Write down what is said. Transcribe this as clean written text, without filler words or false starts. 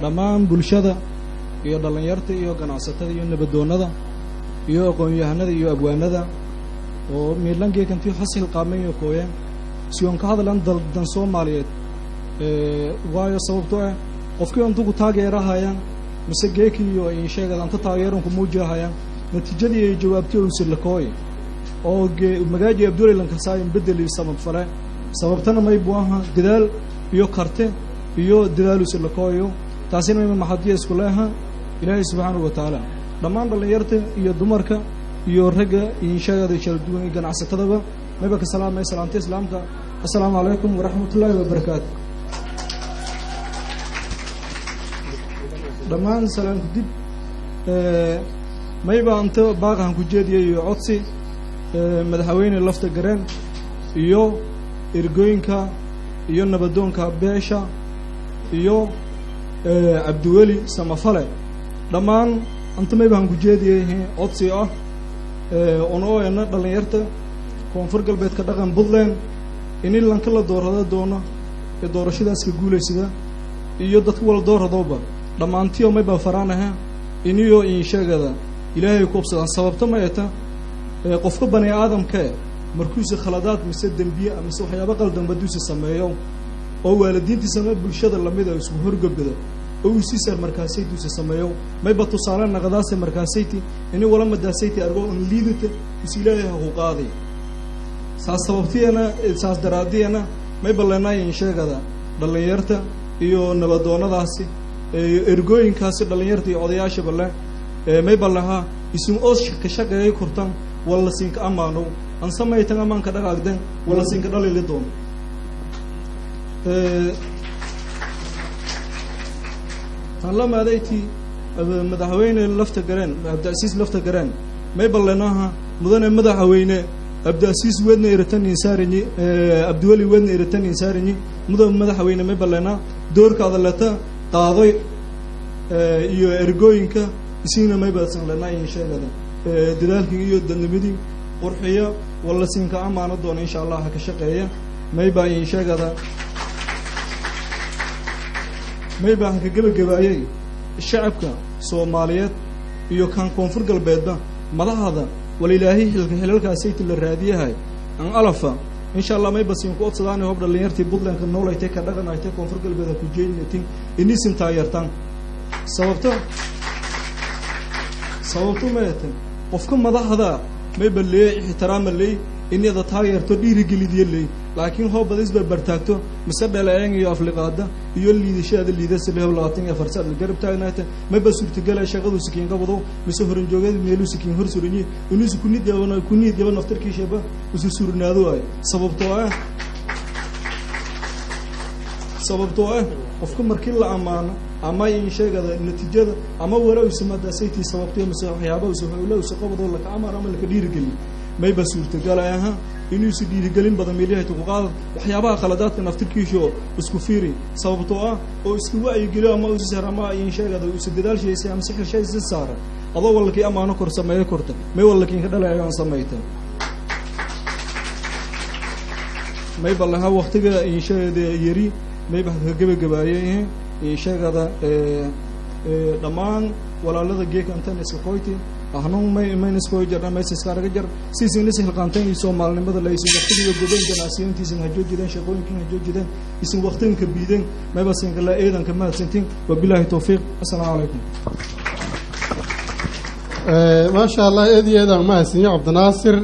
Dhammaan bulshada iyo dhallinyarta iyo ganacsatada iyo nabadoonnada iyo aqoon-yahanada iyo abwaanada oo miidlangeekantii xasil qaamayo kooyeen si oon ka hadlan dan Soomaaliyeed, waayo sababtoo ah qofkii antugu taageerahayaan mise geekiiyo insheegad anta taageeranku muujahayaan natiijadii ay jawaabtay oo silakooy oo magaaji Abdullahi lankasaayin bedeli sabab fale sababtana may buu ahaa dadaal iyo karte iyo dadaalu silakooyo. Taasina mayma maxadiya isku leeha Ilaahay subxaanahu wa tacaala. Dhammaan dhallinyarta iyo dumarka iyo ragga insheegada kala duwan iyo ganacsatadaba mayba ka salaamay salaamta islaamka: assalaamu calaykum waraxmatullaahi wabarakaatu. Dhammaan salaamku dib, mayba anta baaqahan ku jeediyay iyo codsi madaxweyne Lafta Gareen iyo ergooyinka iyo nabadoonka beesha iyo Cabdiweli Samafale. Dhammaan anta maybahan ku jeediyay codsi ah onoena dhallinyarta Koonfur Galbeedka dhaqan Puntland ini lanka la doorada doono ee doorashadaas ka guulaysada iyo dadka wala dooradooba dhammaantiyo mayba faraanaha iniyo insheegada Ilaahay ku obsadaan. Sababta ma eta qofka bani aadamkae markuuse khaladaad mise dembiye mise waxyaaba qaldan baduuse sameeyo oo waalidiintiisa ama bulshada lamida isku horgobado oo uu sii saar markaasaytuuse sameeyo, mayba tusaale naqadaase markaasayti ini wala madaasayti argo on liidata is Ilaahay ha ku qaaday. Saas sababtiyana, saas daraadiyana mayba leenaay insheegada dhallinyarta iyo nabadoonnadaasi, ergooyinkaasi dhallinyarta iyo odayaashaba leh, mayba lahaa isin oos ka shaqeeyay kurtan walla siinka amaanow an samaytan amaanka dhaqaagdan walla siinka dhalili doono. Tan lamaadayti, madaxweyne Lafta Gareen, Cabdiasiis Lafta Gareen, mayba leenaha: mudane madaxweyne Cabdiasiis wedna iratan insaarinyi, Cabdiweli wedna iratan insaarinyi. Mudane madaxweyne, mayba leenaa doorkaada leta qaadoy iyo ergooyinka isina maybasan leenaa insheegada dadaalkii iyo dadnimadii qurxiya walla siinka amaano doona insha Allah ha ka shaqeeya. Mayba insheegada mayba ha ka gebagabaayey shacabka Soomaaliyeed iyo kan Koonfur Galbeedba madaxda wal Ilaahay xilka xilalkaasayta la raadiyahay an alafa insha Allah mayba siin ku odsadaan hob dhallinyartii Puntlandka noolaytay ka dhaqan aytay Koonfur Galbeed ku jeedinatin inisin taageertaan. Sababto mayatan qofka madaxda mayba leey ixtiraama leey inada taageerto dhiirigelidiya leey, laakiin hoo badis barbartaagto mise dhaleeen iyo afliqaada iyo liidashaada liidasa leho 24 saad la garab taagnaata, mayba suurtagala shaqadu sikiin qabado mise horanjoogada meelu sikiin hor suranyi inuusu kunid yabana kunid yaba naftarkiishaba isu surnaado waayo. Sababtoo ah qofka markii la ammaano ama in sheegada natiijada ama walow madaasaytii sababtay mise waxyaaba usa qabado laka amar ama laka dhiirigeliyo, mayba suurtagala aha inuusa dhiirigelin badan meelyahay ku qaado waxyaabaha khaladaadka naftirkiisho isku fiiri. Sababtoo ah oo isku wacyigeliyo ama usa saar ama in sheegada usa dadaalshiisa ama sixirshaysa saara adoo walakii amaano kor sameeyo korta may walakiin ka dhalayo aan samayta. Mayba laha waktiga insheegada yari mayba ka gebagabaayay insheegada dhammaan walaalada geeka intan iska qoyti ahnun may maynaskoo jarna maysaskaaraga jar siisin lis hilqaanteen iyo soomaalinimada la isin waqtigiiyo gobayn ganacsiyintiisin hajoojideen shaqooyinkin hajoojideen isin waqtiganka biideen mayba sinkala eedanka mahadsantiin. Wabilaahi towfiiq, assalaamu calaykum. Maasha Allah, eed iyo eedaan umahadsanyo Cabdinaasir.